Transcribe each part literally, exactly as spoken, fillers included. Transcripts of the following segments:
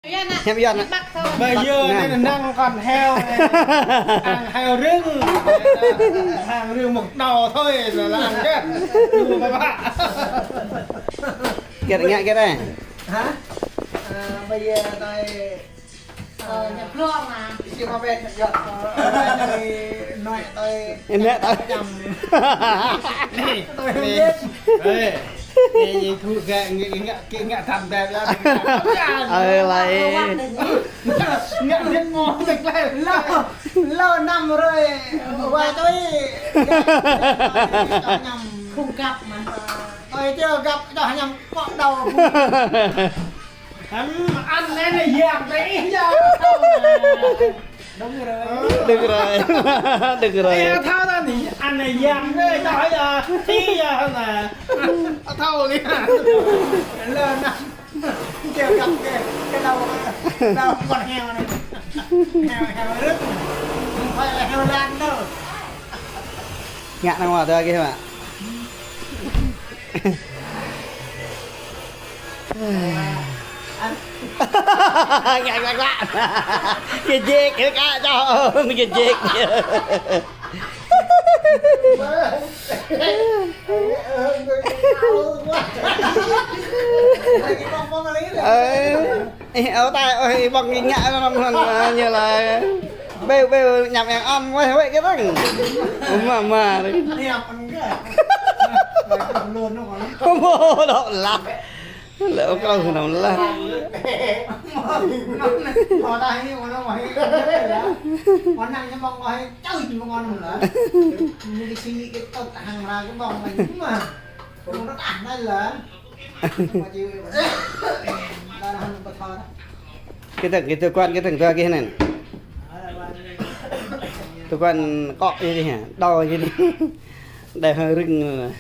Hiam Yuan. Bây giờ nên năng con heo này. Ăn heo rừng. Ăn rừng một đầu thôi là ăn chết. Đùa mà bác. Kiệt ngạ kiệt đây. Hả? À, bây giờ tôi, ờ, nhập lon mà. Chị mà về nhập lon. Nói tôi. Em nhớ tôi. Chăm. Tôi không biết. Ê. Ê, ê, thu gạ, ngạ, ngạ, ngạ, ngạ thăm đẹp lắm. Ê, lại. Ngạ biết ngon được lên. Lâu, lâu năm rồi. Qua tôi. Cho nhầm. Không gặp mà. Tôi chưa gặp, cho nhầm. Có đầu. Ăn, ăn này là giặc đấy. Đúng rồi. Được rồi. Được rồi. Ê, thao ta nỉ, ăn này giặc đấy, tao hỏi giờ, tí giờ hơn là. Thao đi. Lơ năm. Kêu cặp kìa, cái đầu, đầu con heo này. Heo, heo rừng. Không phải là heo lan đâu. Ngạ năng hòa tơ kia mà. Ngă, ngă, ngă. Kơ jek, kơ kă čô, kơ jek. Ơ, ơ, ơ, ta, ơ, ih ƀơ̆ng ih ngă lăm hăn, ơ, ñu lăi. Bêu, bêu, ñăm yang ăn, weh, weh, kơ tăng. Mă, mă. Kơ mơ̆ đŏk lăk. Lĕ ƀu klâo hơnăm lah. Kơ tăng, kơ tăng quan, kơ tăng tua kơ hơnăn. Tua quan kŏ ñu dih hă, đao ñu dih. Đao hăng rưng.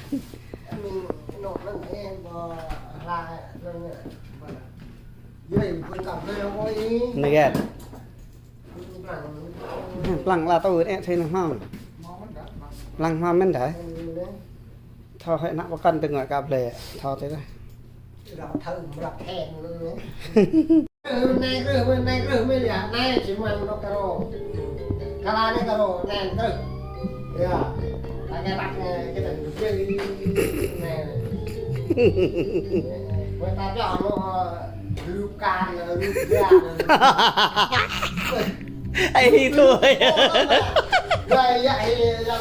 Anŭn gơ̆t. Plăng la tui ĕ thơi nơ̆ng hmâo. Plăng hmâo mơ̆n đơi. Thâo hơi nă pơkŏn tơ ngă kơ plơi. Thâo tơ đơi. Nai krưh, nai krưh, mơi ya, nai či mơ̆n dŏ kơ rô. Kala nai kơ rô, nai krưh. Ya. Ta kơ băt nai, kơ tơ̆ng krưh. Nai. Mơi ta pioh mơ̆, ơ, rup kan, rup ya. Ai thôi. Gai ya, ai, yang, ơ,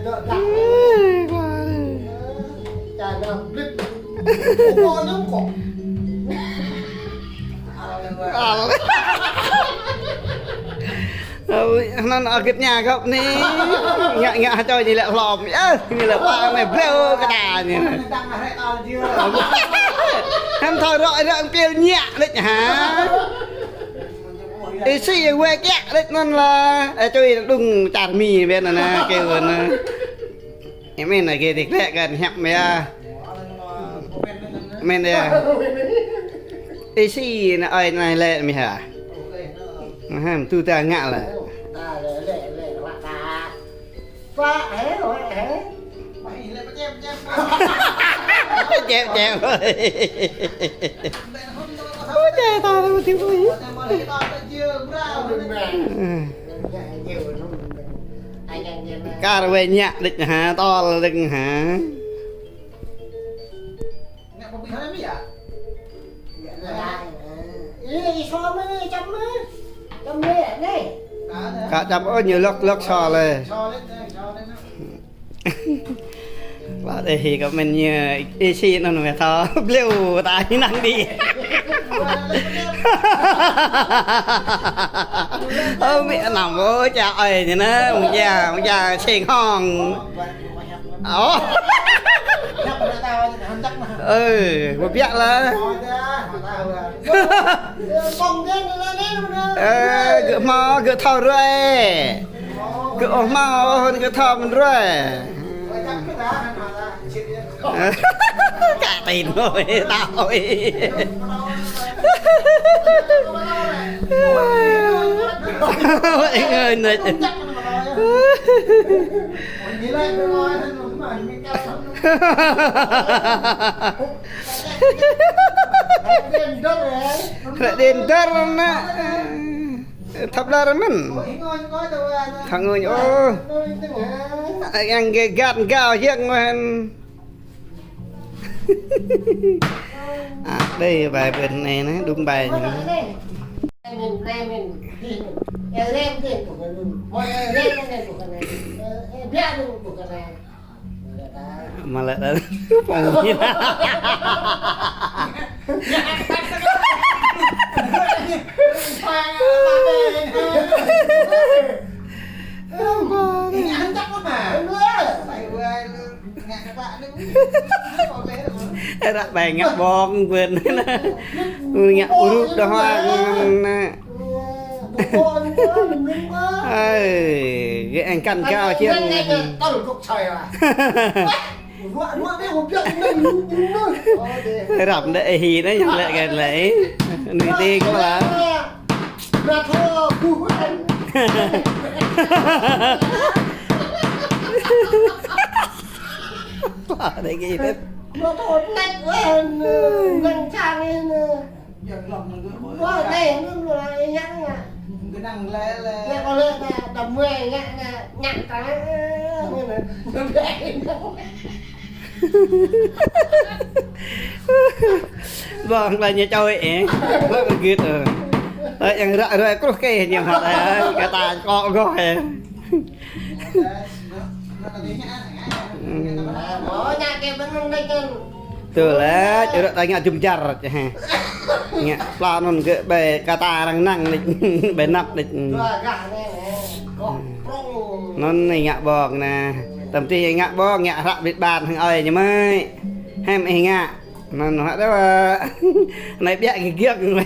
dŏ dah. Ơ, chai na blit. Ơ, nơ̆ng kŏ. Al. Ơ, anŭn ơ git ña gŏp ni. Ngă, ngă hơčoi ñu lĕ hlom. Ơ, ñu lĕ pă anai bleo kơ ta ñu. Hăm thâo rŏ rŏ pil ñă đĕč hă. Ih sĭ wĕ kiă đĕč anŭn lah. Ơ, čui đŭng čar mi ƀĕ anŭn kơ anŭn. Ơ, mĭn anai kơ dik lĕ kăn hiăp mơ̆ ya. Mĭn ya. Ih sĭ anai ơi anai lĕ mĭn hă. Mơham tu ta ngă lĕ. Čep, čep. Ôi, čep ta, ta, ta, ta. Kar wĕ ñă đĕč hă, tol đĕč hă. Kă čăm ôh ñu lŏk lŏk so lĕ. Lăt ih kơ mĭn ñu ih sĭ anŭn mơ̆ thâo bleo ta ñu năng đĭ. Ơ, mĭn anăm ôh, ča ơi ñu nă, mơ̆ng ja, mơ̆ng ja seng hŏng. Ơ. Ơ, ƀu biă lah. Ơ, gơ̆ hmâo, gơ̆ thâo ruai. Gơ̆ ôh hmâo, gơ̆ thâo mơ̆n ruai. Kă tin ơi, ta ơi. Ơi, ơi, nĕ. Ră đen dơr ană. Thăp lar mơ̆n. Thăp ngôñ ôh. Yang gơgăt gao yang mơ̆n. À, đây bài bên này nè, đúng bài này. Mă lĕ đa. Ră ƀai ngă ƀơ̆ng quên. Ngă uruk đah hoa nè. Ơi, gơ̆ eng kăn gao čiăng. Răm đe hi nè, yang lĕ gơ̆ lĕ. Nui ti kơ la. Kla đe gơ̆. Wah, dai, nun lah yang. Gơnang lĕ lĕ. Lĕ kơ lĕ ta, ta mui ngă, ngă, ngă ta. Ƀơ̆ng lah ñu čoi ĕ. Ƀơ̆ng git ĕ. Ơ, yang ră ruai kruh kơ ñu hăt ĕ. Kơ ta kŏ gŏ ĕ. Tui lĕ, čơrơ̆ ta ngă jum jar, ha. Ngă pla nun gơ̆ ƀai kơ ta arăng năng đĕč, ƀai năp đĕč. Nun anai ngă ƀơ̆ng nè. Tơm tih ngă ƀơ̆ng, ngă hră bit ban hăng ơi ñu mơi. Hem ih ngă. Nun hă đa wa. Anai biă gơgơ̆ng.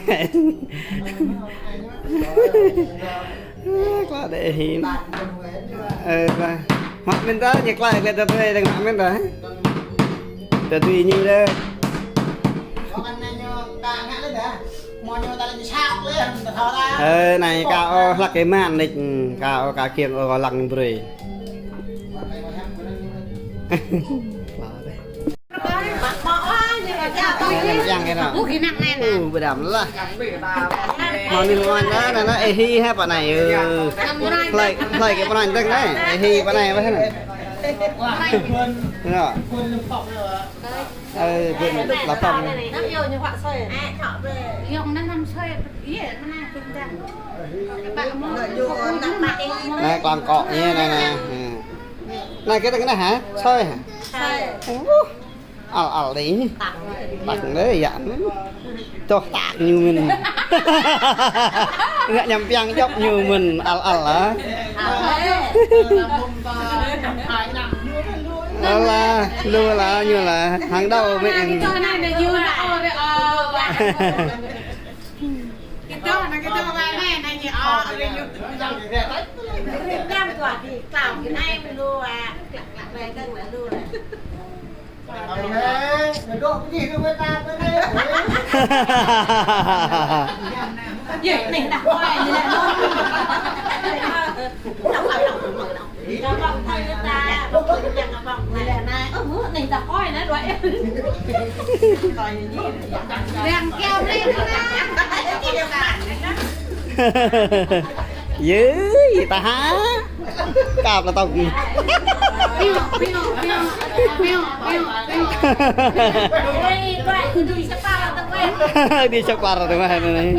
Kla đe hin. Ơ, kla. Mă mơ̆n ta, ñu kla đe tơdơi, đe mă mơ̆n ta. Tơdơi ñu đe. Ơ, anai kâo hlăk kơ mơ̆n đĕč, kâo kơ kiăng ơ lăng brơi. Kla đe. Yang kơ nă. Ơ, bơdam lah. Mơ̆ng anai mơ̆ng anai nă, nă, ê hi hă pơ anai, ơ. Hlơi, hlơi kơ pơ anai dơ̆ng nă, ê hi pơ anai wơ̆t nă. Nă. Ơ, bơ̆n la pơ̆ng. Nă, klang kŏ ñu nă, nă. Nă, kơ tơ̆ng nă hă? Soi hă? Ơ. Al al đih. Tăk đih, yă. Čoh tăk ñu mơ̆n. Ngă ñăm piăng djŏp ñu mơ̆n, al al ah. Al ah, lu lah, ñu lah. Hăng đao mơ̆n. Yơi, ta hă? Kap la tông. Đi sắp par rồi mà này.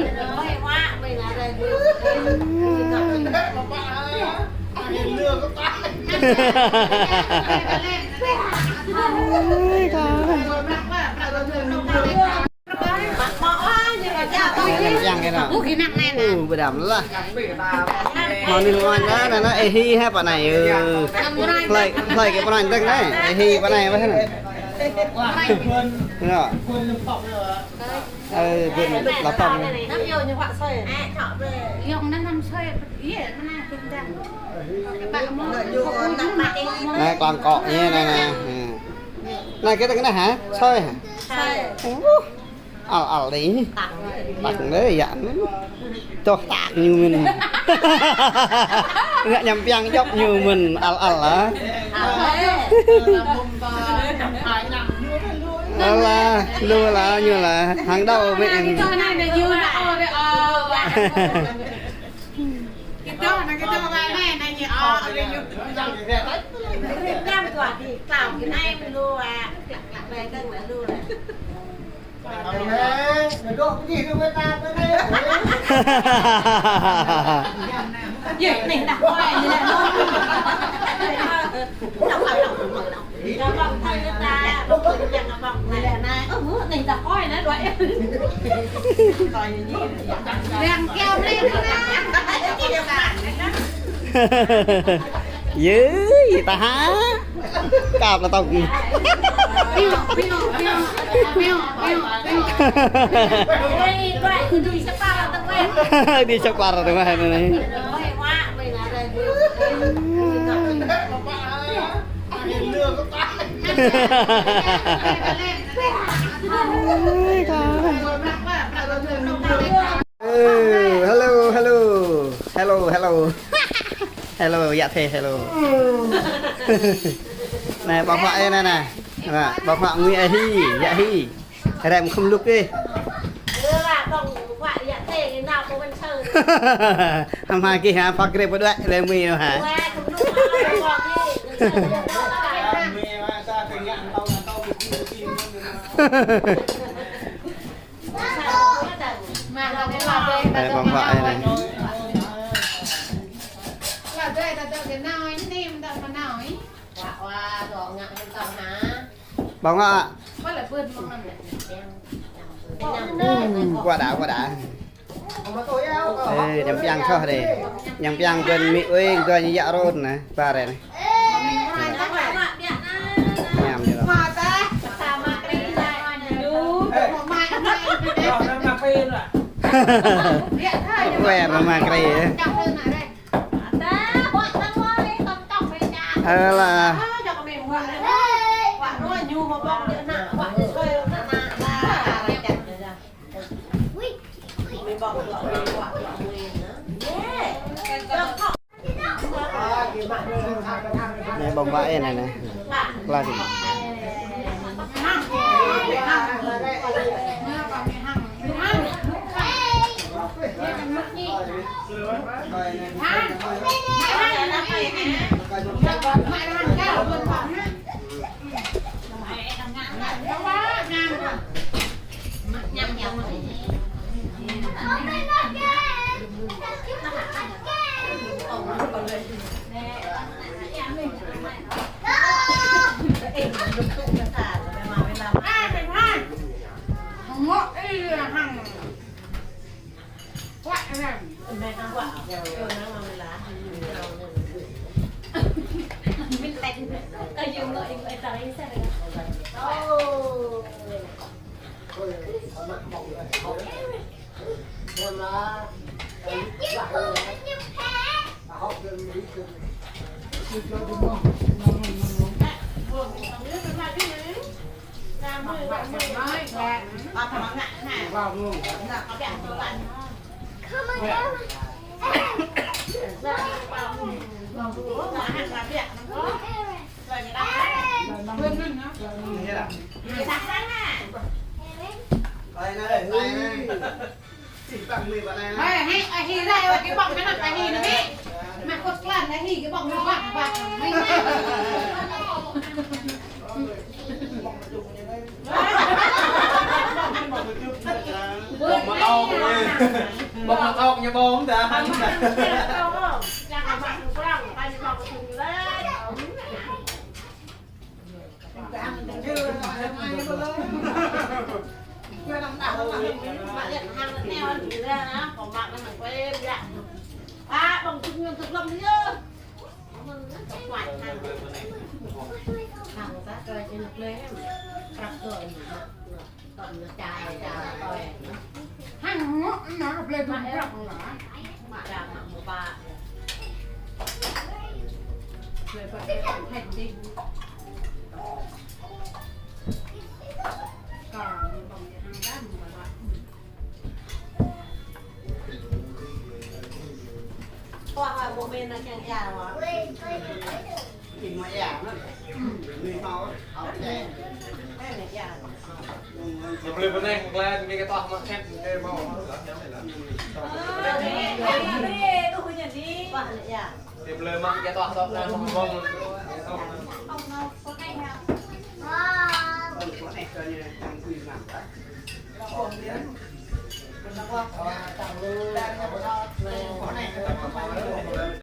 Yang kơ nă. Ơ, bơdam lah. Mơ̆ng anai mơ̆ng anai nă, nă, ê hi hă pơ anai, ơ. Hlơi, hlơi kơ pơ anai dơ̆ng nă, ê hi pơ anai wơ̆t nă. Nă. Ơ, bơ̆n la pơ̆ng. Nă, klang kŏ ñu nă, nă. Nă, kơ tơ̆ng nă hă? Soi hă? Soi. Ơ. Al al đih. Tăk đih, yă. Čoh tăk ñu mơ̆n. Ngă ñăm piăng djŏp ñu mơ̆n, al al ah. Alah, lu lah, ñu lah. Hăng đau mĕ em. Kita, nah, kita, nah, kita, nah, nah, ñu, ah, ada ñu. Năm tuổi thì tao cái này mới lu à, lắc lắc này cân là lu à. Vậy, này, đặt quay như là lu. Đọc, đọc, đọc, đọc, đọc. Nó bỏng thầy người ta, bỏng thầy người ta, nó bỏng thầy người ta. Ơ, mưa này ta khói nữa, đuổi. Đèn kéo lên nữa. Yơi, ta hả? Cặp là tao kì. Piu, piu, piu, piu, piu, piu. Ui, đuổi, đuổi, sắp vào tao quên. Đi sắp vào tao quên này. Ui, quá, mình ở đây. Ơ, hello, hello. Hello, hello. Hello, yă thê, hello. Nè, ƀơ̆ng huă ê nè, nè. Nè, ƀơ̆ng huă ngui ê hi, yă hi. Rem khum luk ê. Hăm ha kih ha, phak grep pơđuaĭ, lĕ mui nô ha. Đây, ƀơ̆ng huă ê nè. Ƀơ̆ng huă. Ư, quá đã, quá đã. Ê, ñăm piăng soh đê. Ñăm piăng bơn mĭ uing, dua ñu yă rôn nè, ba rê nè. Ñăm đi lô. Quer mà kri. Ơ lah. Nè, ƀơ̆ng huă ê nè, nè. Lah kì. Hơi, hơi, hơi, hơi, cái bọng cái nắp cái hi nó đi. Mà cột clan cái hi, cái bọng nó bạc, bạc. Bông màu ốc, bông màu ốc như bông ta. Hăng ngŏ nă, blơi bơ̆n prăp nă. Blơi bơ̆n prăp hăng đĭ. Kơ bơ̆n hăng đă mơ̆. Kơ hă, bơ̆n mơ̆n nă kiăng ia mă. Kiăng mă ia nă. Mơ̆n hă, hă. Ñu blơi bơnai, klai, ñu kơ toh mă sĕt, ñu kơ mâo. Ñu blơi mă kơ toh, toh, toh, toh, toh.